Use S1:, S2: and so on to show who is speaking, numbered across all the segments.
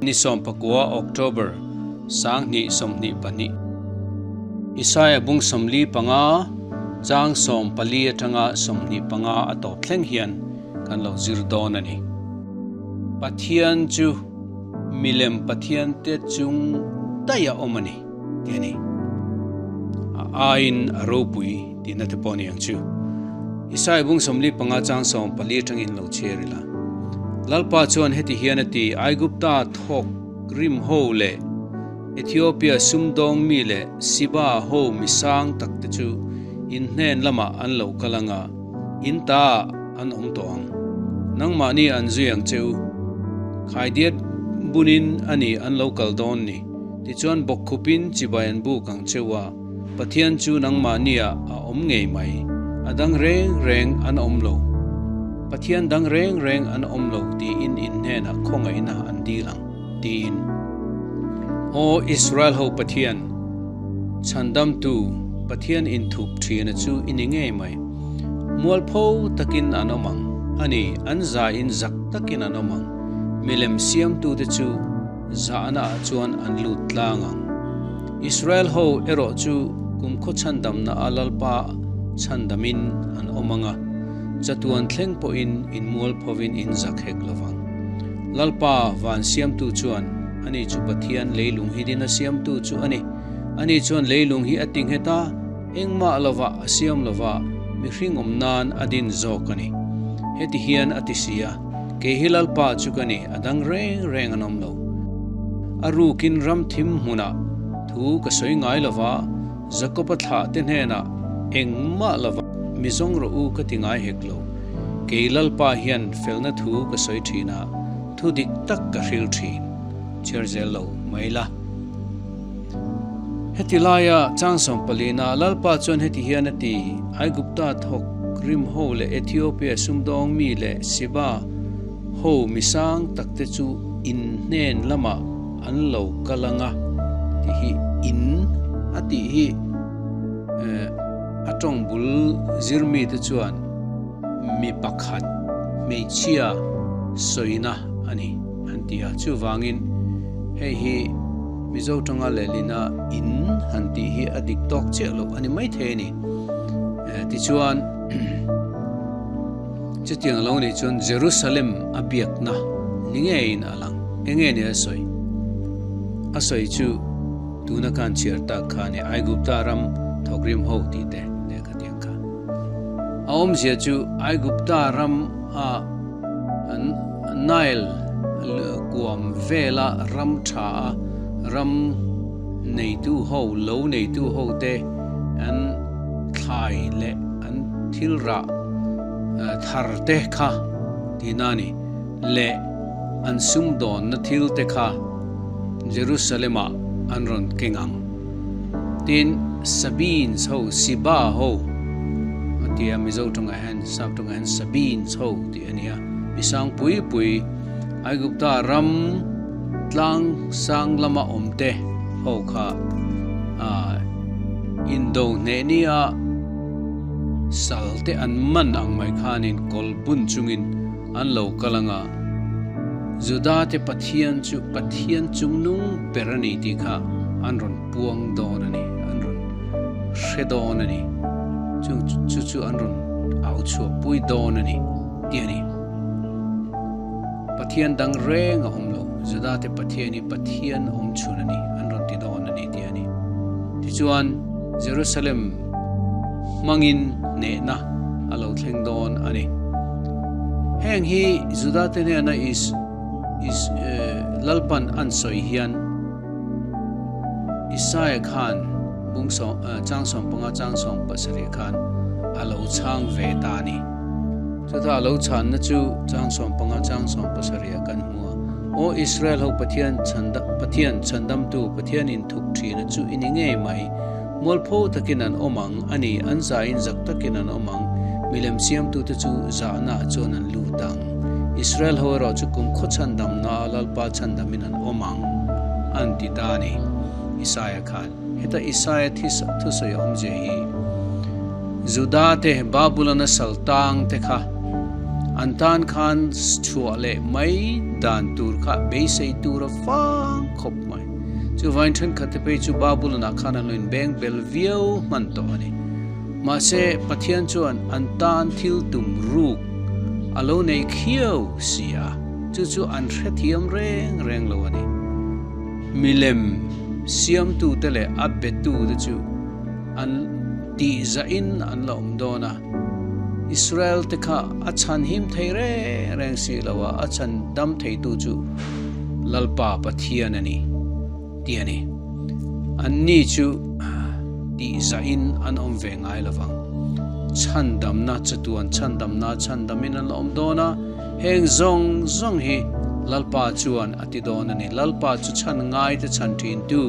S1: Ni 19 October 2022 Isaia bung 45 chang 14 atanga 25 a tawp thleng hian kan lo zir dawn a ni. Pathian chu milem pathian te chung daih a awm a ni tih a ni. A aiin a ropui tihna te pawh a ni ang chu. Isaia bung 45 chang 14 atangin lo chhiar ila. Lalpa chuan heti hian a ti, Aigupta thawk rim ho leh Ethiopia sumdawng mi leh Siba ho mi sang tak te chu in hnen lamah an lo kal anga, in ta an awm tawh ang. Nangmahni an zui ang che u. Khaidiat bunin a ni an lo kal dawn ni. Tichuan bawkkhupin chibai an buk ang che u a, Pathian chu nangmahniah a awm ngei mai. A dang reng reng an awm lo. Pathian dang reng reng an awm lo tiin in hnenah khawngaihna an dil ang, tiin. Aw Israel ho Pathian, Chhandamtu, Pathian inthup thina chu i ni ngei mai. Mualpho takin an awm ang, a ni, an zain zak takin an awm ang. Milem siamtute chu zahna ah chuan an lut tlang ang. Israel ho erawh chu kumkhaw chhandamna a Lalpa chhandamin an awm ang a, chatuan thleng pawhin in mualphovin in zak hek lo vang. Lalpa van siamtu chuan ani chu Pathian leilung hi din a siamtu chu a ni. Ani chuan leilung hi a ti nghet a, engmah lovah a siam lova, mihring awm nan a din zawk a ni. Heti hian a ti si a, Kei hi Lalpa chu ka ni, a dang reng reng an awm lo. A rukin ram thim hmunah thu ka sawi ngai lova, Jakob-a thlah te hnenah engmah lova mi zawng rawh u ka ti ngai hek lo. Kei Lalpa hian felna thu ka sawi thin a, thu dik tak ka hril thin. Chhiar zel lo mai la. Heti laia chang 14-ah Lalpa chuan heti hian a ti, Aigupta thawk rim ho leh Ethiopia sumdawng mi leh Seba ho mi sang takte chu in hnen lamah an lo kal ang a, tih hi in a tih hi a tawng bul zir mite chuan mi pakhat hmeichhia sawina a ni an ti a. Chuvangin hei hi Mizo tanga lehlina in han tih hi a dik tawk chiah loh a ni maithei a ni. Tichuan chutiang lo nih chuan Jerusalem a biakna ni ngeiin a lang. Enge ni a sawi? A sawi chu tuna khan chhiar tak kha a ni, Aigupta ram thawkrim ho tih te lehkha tiang kha. A awmzia chu Aigupta ram a Nile kuam vela ram tha a ram neitu ho, lo neitu ho te an thlai leh an thil rah thar te kha tihna a ni. Leh an sumdawnna thil te kha Jerusalem ah an rawn keng ang. Tin, Sabines ho, Siba ho a ti a, Mizo tawngah hian Sap tawngah hian Sabines ho tih a ni a, mi sang pui pui Aigupta ram tlang sang lama awm te ho kha indo hneh nia sal te an man ang mai khanin kawl bun chungin an lo kal ang a, Juda te Pathian chu Pathian chungnung ber a ni tih kha an rawn puang dawn a ni, an rawn hre dawn a ni, chung chu chu an rawn au chhuah pui dawn a ni tih a ni. Pathian dang reng a awm lo, Juda te Pathian hi Pathian awm chhun a ni, an rawn ti dawn a ni tih a ni. Tichuan, Jerusalem hmangin hnehna a lo thleng dawn a ni. Heng hi Juda te hnena is is Lalpan an sawi hian Isaia khan bung sawm chang 15 chang 17 khan a lo chhang ve ta a ni. Chutah a lo chhanna chu chang 15 chang 17 ah kan hmu a. Aw Israel ho Pathian Pathian chhandamtu Pathian inthup thina chu i ni ngei mai. Mualpho takin an awm ang, a ni, an zain zak takin an awm ang, milem siamtute chu zahnaah chuan an lut ang. Israel ho erawh chu kum khaw chhandamna Lalpa chhandamin an awm ang, an ti ta a ni. Isaia khan heta Isaia thusawi awmzia hi Juda te Babulon-a sal tang te kha An tan khan chhuah leh mai dan tur kha beisei tur a vang khawp mai. Chuvain thenkhat te phei chu Babulon ah khan an lo inbeng bel viau hman tawh a ni. Mahse, Pathian chuan an tan thil tum ruk a lo nei khiau si a, chu chu an hrethiam reng reng lo a ni. Milem siamtute leh a betute chu an tihzahin an la awm dawn a, Israel te kha a chhanhim thei reng reng si lo a, a chhan dam theitu chu Lalpa Pathian a ni tih a ni. Anni chu tihzahin an awm ve ngai lo vang. Chhandamna chatuan chhandamna chhandamin an la awm dawn a, heng zawng zawng hi Lalpa chuan a ti dawn a ni. Lalpa chu chhan ngaite chhan thintu,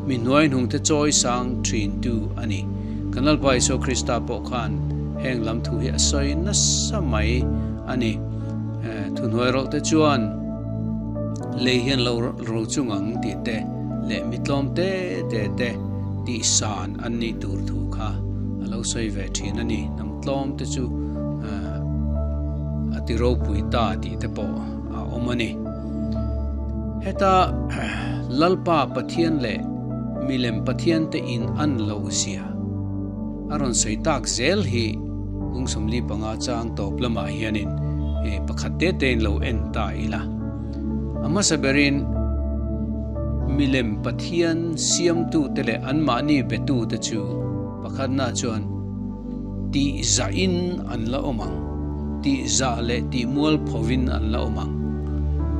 S1: Mi hnuaihnungte chawi sang thintu a ni. Kan Lalpa Isua Krista pawh khan heng lam thu hi a sawi nasa mai a ni. Thuhnuai rawlhte chuan lei hian lo ro chung ang tih te leh mi tlawm te te te tih san an nih tur thu kha a lo sawi ve thin a ni. Hnam tlawm te chu a ti ropui ta tih te pawh a awm a ni. Heta Lalpa Pathian leh milem Pathian te in an loh zia a rawn sawi tak zel hi bung 45 chang tawp lamah hianin pakhat te te in lo en ta ila. A hmasa berin milem Pathian siamtu te leh anmahni betu te chu pakhatna chuan Tih zahin an la awm ang. Tih zah leh tih mualphovin an la awm ang.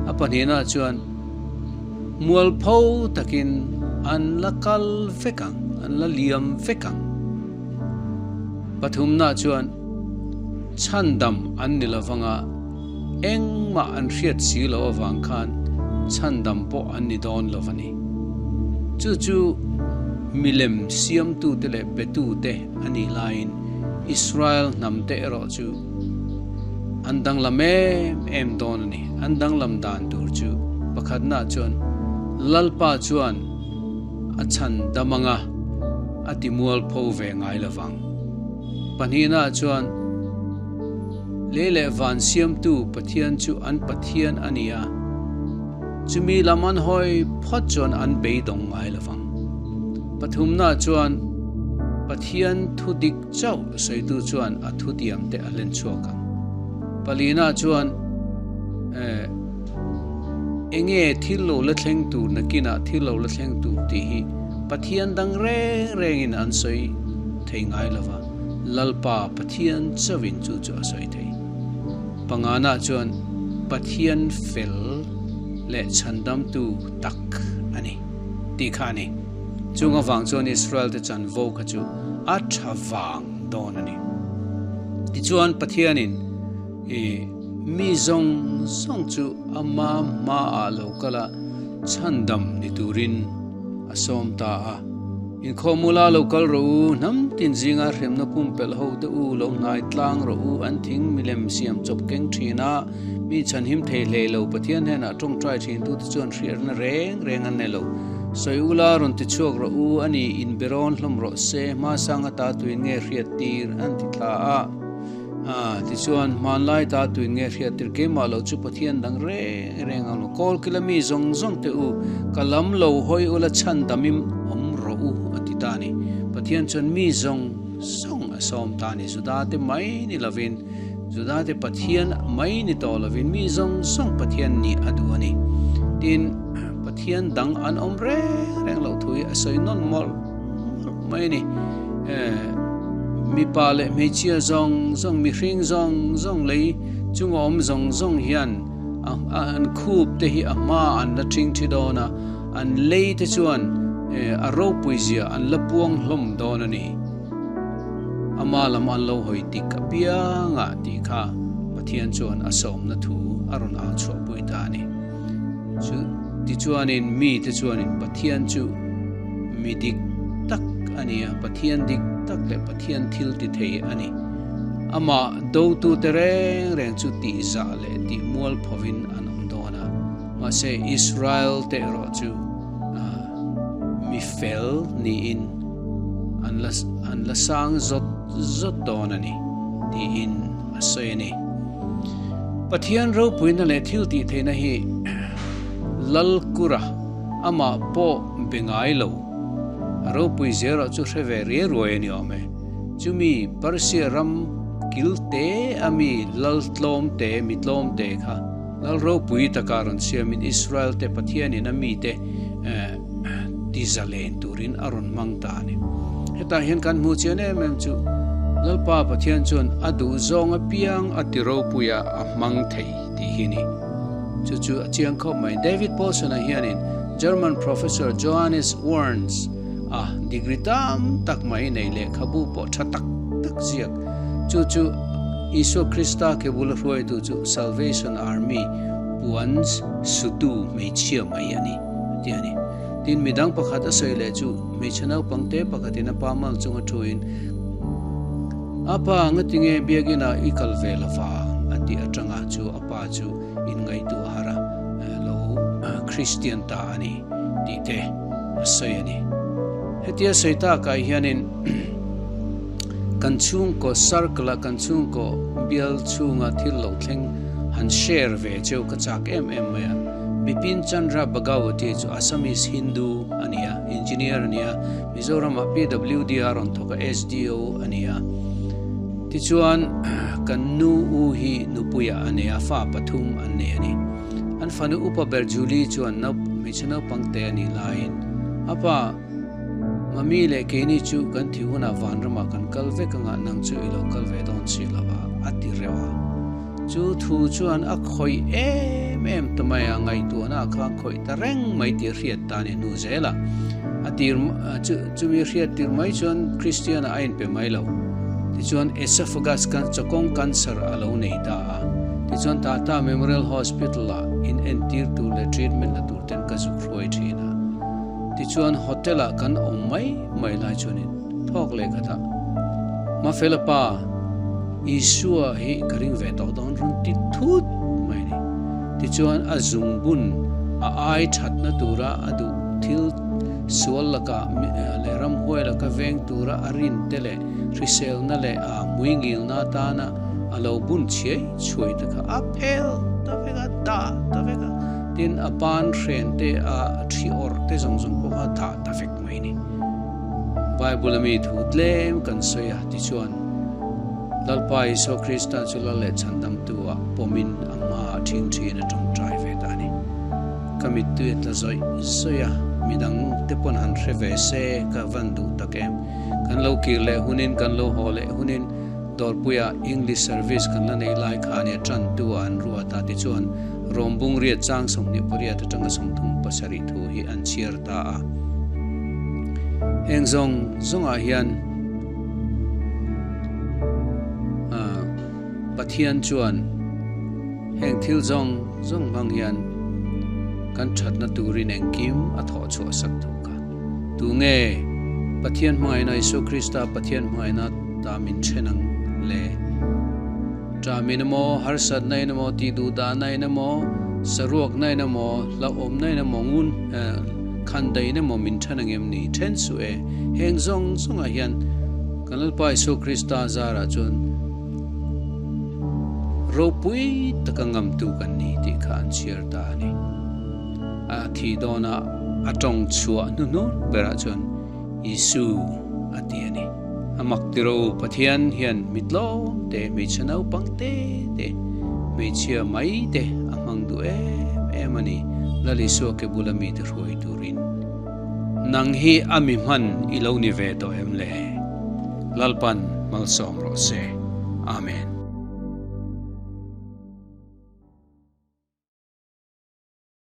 S1: A pahnihna chuan mualpho takin an la kal vek ang, an la liam vek ang. Pathumna chuan chhandam an ni lovang a, engmah an hriat si loh avang khan chhandam pawh an ni dawn lo a ni. Chu chu milem siamtute leh betute a nih laiin Israel hnamte erawh chu an danglam em em dawn a ni. An danglam dan tur chu pakhatnaah chuan Lalpa chuan a chhan dam anga a ti mualpho ve ngai lovang. Pahnihnaah chuan lei leh van siamtu Pathian chu an Pathian a ni a, chumi lam an hawi phawt chuan an beidawng ngai lovang. Pathumna chuan Pathian thu dik chauh sawitu chuan a thutiam te a hlen chhuak ang. Palina chuan eh enge thil lo la thleng tur nakinah thil lo la thleng tur tih hi Pathian dang reng rengin an sawi thei ngai lova, Lalpa Pathian chauhin chu chu a sawi thei. Pangana chuan Pathian fel leh chhandamtu tak a ni. Tih kha a ni. Chung avang chuan Israel te chanvo kha chu a tha vang dawn a ni. Tichuan Pathianin i mi zawng zawng chu ama hmaah lo kal a, chhandam ni turin a sawm ta a. Inkhawmula lo kal rawh u, hnam tin zinga hremna pumpelh ho te u lo hnai tlang rawh u, an thing milem siam chawp keng thin a, Mi chhanhim thei hlei lo Pathian hnenah tawngtai thintute chuan hriatna reng reng an nei lo. Sawi ula rawn ti chhuak rawh u, a ni inberawn hlawm rawh se, hmasanga ta tuin nge hriat tir an ti thla a. A, tichuan hmanlai ta tuin nge hriat tir keimah lo chu Pathian dang reng reng ang lo. Kawl kila mi zawng zawng te u, ka lam lo hawi ula chhan damim awm rawh u a ti ta a ni. Pathian chuan mi zawng zawng a sawm ta a ni, Juda te mai ni lovin. Judate Pathian mai ni tawh lovin mi zawng zawng Pathian nih a duh a ni. Tin, Pathian dang an awm reng reng loh thu hi a sawi nawn mawlh mawlh mai a ni. Mipa leh hmeichhia zawng zawng, mihring zawng zawng lei chunga awm zawng zawng hian an khup te hi a hma an la ṭhing ṭhi dawn a, an lei te chuan a ropui zia an la puang hlawm dawn a ni. Ama lam an lo hawi tik apiangah tih kha Pathian chuan a sawmna thu a rawn au chhuahpui ta a ni. Chu tichuanin mite chuanin Pathian chu mi dik tak a ni a, Pathian dik tak leh Pathian thil ti thei a ni. Amah dotute reng reng chu tihzah leh tihmual phovin an awm dawn a, mahse Israel te erawh chu mi fel niin an la an la sang zawt zawt dawn a ni tiin a sawi a ni. Pathian ropuina leh thil tih theihna hi Lalkura amah pawh be ngai lo. A ropui zero chu hre ve riai ruai a ni awm e. Chumi Persia ram kil te a mi lal tlawm te, mi tlawm te kha lal ropui taka rawn siamin Israel te Pathianin a mite ti zalen turin a rawn hmang ta a ni. Hetah hian kan hmuh chian em em chu Lalpa Pathian chuan a duh zawng apiang a ti ropuia a hmang thei tih hi ni. Chu chu a chiang khawp mai. David Paulson-a hianin German Professor Johannes Warns a degree tam tak mai nei lehkhabu pawh tha tak tak ziak. Chu chu Isua Krista ke bula hruaitu chu Salvation Army puan sutu hmeichhia mai a ni, a ti a ni. Tin, midang pakhat a sawi leh chu hmeichhe naupang te pakhatin a pa mal chunga thuin, A pa, ngatinge biakinah i kal ve lo vang? a tih atanga chu a pa chu inngaihtuah har a, lo Kristian ta a ni tih te a sawi a ni. Hetia sawi takah hianin kan chhungkaw circle a kan chhungkaw bial chhunga thil lo thleng han share ve cheu ka chak em em mai a. Bipin Chandra Bhagawati chu Assamese Hindu a ni a, engineer a ni a, Mizoramah PWD a rawn thawk a, SDO a ni a. Tichuan kan nu u hi nupuiah a nei a, fa pathum an nei a ni. An fanu upa ber Julie chuan hmeichhe naupang te a nih laiin a pa Mami leh keini chu kan thi hunah vanramah kan kal vek anga nang chu i lo kal ve dawn si lo a, a ti reuh a. Chu thu chuan a khawih em em ta mai a, ngaihtuahna kha khawih ta reng mai tih hriat ta ni hnu zel a. A tir chumi hriat tir mai chuan Kristiana a inpe mai lo. Tichuan esophagus chawkawng cancer a lo nei ta a. Tichuan Tata Memorial Hospital-ah in entir tur leh treatment la tur ten ka zuk hruai thin a. Tichuan hotel ah kan awm mai mai lai chuanin thawk leh khat ah Mafela pa Isua hi ka ring ve tawh dawn rawn ti thut mai a ni. Tichuan a zungbun a ai thatna tura a duh thil sual laka leh ramhuai laka veng tura a rin te leh hriselna leh a hmuingilna atana a lo bun chhiai chhuai te kha a phel ta vek a, dah ta vek a. Tin, a ban hren te, a thi awrh te zawng zawng pawh kha dah ta vek mai a ni. Bible a mi thu tlem kan sawi a, tichuan, Lalpa Isua Krista chu Lal leh Chhandamtu ah pawmin a hmaah ṭhingṭhiin a ṭawngṭai ve ta a ni. Ka mittui a tla zawih zawih a, midang te pawn han hre ve se ka van duh tak em. Kan lo kir leh hunin, kan lo haw leh hunin Dawrpuia English service kan la nei lai kha ania ṭantu ah an ruat a, tichuan, Rawmbung riat chang 28 atanga 37 thu hi an chhiar ta a. Heng zawng zawngah hian Pathian chuan heng thil zawng zawng hmang hian kan thatna turin engkim a thawh chhuah sak tho kha. Tunge Pathian hmangaihna Isua Krista Pathian hmangaihna ta min then ang le? Ṭamin emaw, harsatna in emaw, tihduhdahna in emaw, saruakna in emaw, hlauhawmna in emaw, ngun khandaih in emaw min ṭhen angem ni? Ṭhen suh e! Heng zawng zawngah hian kan Lalpa Isua Krista zarah chuan ropui taka ngamtu kan ni tih kha an chhiar ta a ni. A thih dawnah a ṭawng chhuah hnuhnun berah chuan Isu a ti a ni. A mak tiro Pathian hian mi tlawm te, hmeichhe naupang te te, hmeichhia mai te a hmang duh em em a ni, Lal Isua ke bula mite hruai turin. Nang hi a mi hman i lo ni ve tawh em le? Lalpan malsawm rawh se. Amen.